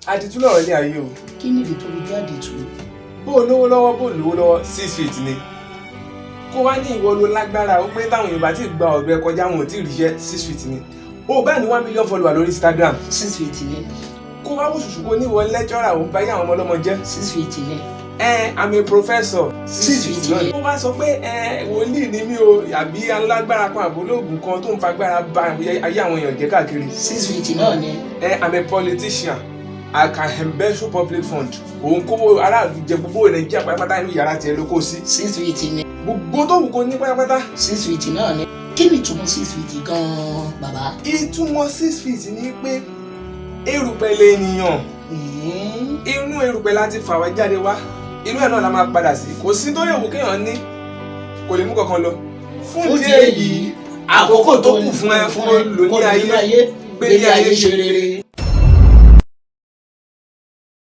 Àdìtú lọ̀rọ̀ ilé ayé o. Kí nìdí tó fi jẹ́ àdìtú? Bó o lówó lọ́wọ́, bó o lówó lọ́wọ́, 6 feet ni. Kó wá ní ìwọ ló lágbára ó pé táwọn Yorùbá ti gba ọ̀dọ̀ ẹ kọjá, wọn ò tí ì ríṣẹ́, 6 feet ni. O bá ní 1 million follower lórí Instagram, 6 feet ni. Kó wá wò ṣùṣù, kó ní ìwọ lecturer, òun bá yé àwọn ọmọ ọlọ́mọ jẹ́. 6 feet ni. Ẹ, I'm a professor. 6 feet ni. Ó wá sọ pé ẹ wòlíì ni mí o, àbí alágbára kan, àbólóògùn kan tó ń fagbára ba ayé àwọn èèyàn jẹ́ káàkiri. 6 feet náà ni. Ẹ, I'm a politician, I can embezzle public fund. Òun kówó aráàlú jẹ, gbogbo Nàìjíríà pátápátá, inú yàrá tiẹ̀ ló kó sí. 6 feet ni. Gbogbo tó wù kó ní pátápátá. 6 feet náà ni. Kí ni ìtumọ̀ 6 feet gan-an, bàbá? Ìtumọ̀ 6 feet ni pé erùpẹ̀ lènìyàn. Inú erùpẹ̀ láti fà wá jáde wá, inú ẹ̀ náà la máa padà sí. Kò sí tó lè wù kéèyàn ní, kò lè mú kankan lọ. Fún ìdí èyí, àkókò tó kù fún ẹ kó lò ní ayé, gbé ní ayé, ṣe rere.